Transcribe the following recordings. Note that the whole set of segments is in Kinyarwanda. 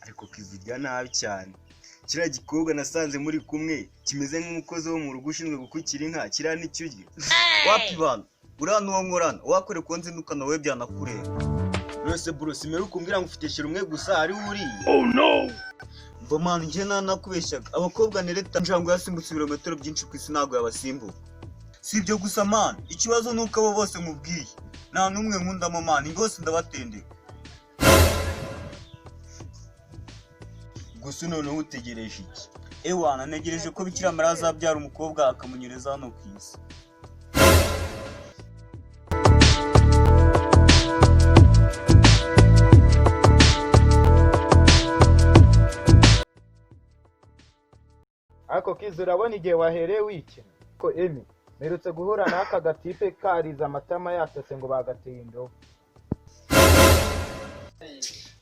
Ariko kizirya nabi cyane. Kiriya gikobwa nasanze muri kumwe kimeze nk'umukozi wo mu rugo ushinzwe gukukira inka, kiriya nicyo urya. Wapi bana, uriya nuwo nkorana, wakore ko nzinduka nawe byanakureba. None bro, simeruka umbwira ngo ufite shira umwe gusa ari uriya. Mva man, njye nakubeshyaga, abakobwa nereta injangwe yasimbutse ibirometero byinshi ku isi ntabwo yabasimbuka. Si ibyo gusa man, ikibazo ni uko abo bose nkubwiye nta n'umwe nkundamo man, bose ndabatendeka. Gusa noneho utegereje iki? Ewana, ntegereje ko Bikira Mariya azabyara umukobwa akamunyereza hano ku isi. Ariko Kiza, urabona igihe wahereye wikina ko Emi mperutse guhura n'aka gatipe karize amatama yasetse ngo bagateye indobo.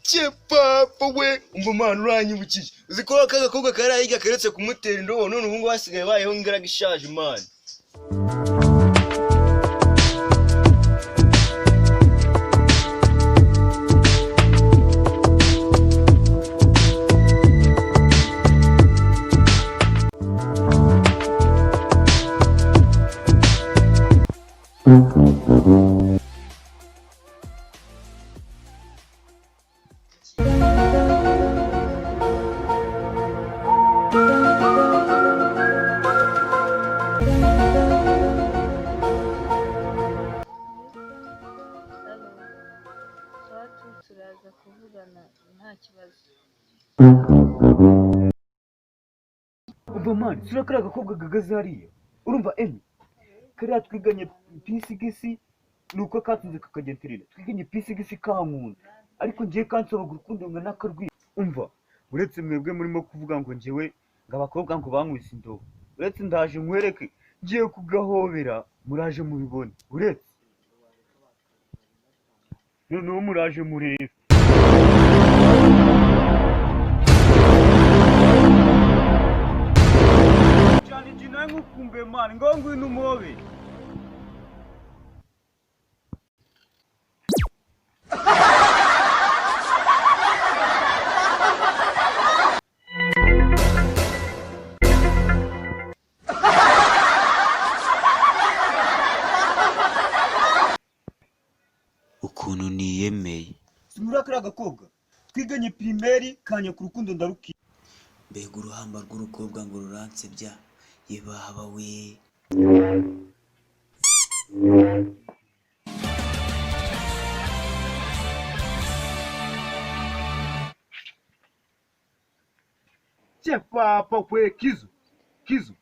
Cye papa we, umva mwana, uranyibukije. Uzi ko aka gakobwa kari ahiga keretse kumutera indobo, none ubu ngubu hasigaye bayeho ingaragu ishaje man. Halo, watu turaza kuvugana nta kibazo. Umva man, sura kariya gakobwa gahagaze hariya, urumva Emi, kariya twiganye pisigisi, ni uko katunze kakagenterera, twiganye pisigisi kankunda, ariko ngiye kansobaga urukundo nka n'akarwi. Umva, uretse mwebwe murimo kuvuga ngo njyewe ngo abakobwa ngo banywise indobo, uretse ndaje nkwereke, ngiye kugahobera, muraje mubibone, uretse noneho muraje murebe. Cyane igihe nawe nkukumbuye man, ngaho ngwino umuhobe. Ukuntu niyemeye. Simura kariya gakobwa twiganye primaire kanya ku rukundo ndaruki. Mbega uruhamba rw'urukobwa ngo ruransebya, yebaba we! Cye papa we, Kizu, Kizu,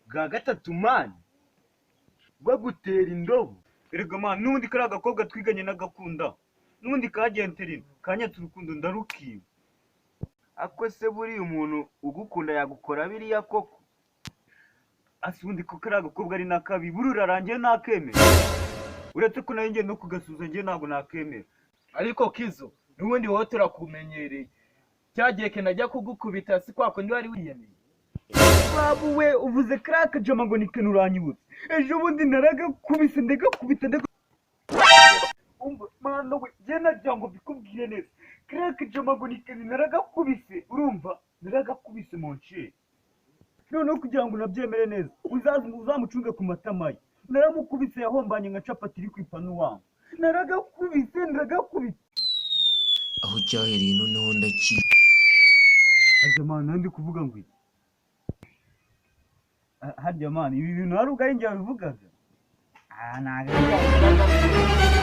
bwa gatatu man bagutera indobo. Erega man, n'ubundi kariya gakobwa twiganye n'agakunda, n'ubundi kagenterina kanyatse urukundo ndarukiwe. Ako se buriya umuntu ugukunda yagukora biriya koko? Ase ubundi ko kariya gakobwa ari nakabi, buri urarangiye nakemera, uretse ko nayo ngiye no kugasuza, ngiye ntabwo nakemera. Ariko Kizo, n'ubundi wowe turakumenyereye, cya gihe kenajya kugukubita si kwa kundi wari wiyemeye. Babu we, uvuze kariya kajama ngo ni kene, uranyibutse ejo bundi naragakubise ndagakubita ndaga. Umva mwana we, njye nagira ngo mbikubwire neza, kariya kajama ngo ni kene naragakubise, urumva naragakubise mon cher. Noneho kugira ngo unabyemere neza, uzaze uzamucunge ku matama ye, naramukubise yahombanye nka capati iri ku ipanu wangu, naragakubise ndagakubise. Aho cyahereye noneho ndaki. Harya man, nandi kuvuga ngo iki? Ah, harya man, ibi bintu hari ubwo ari njye wabivugaga? Ah, ntabwo ari njye wabivugaga.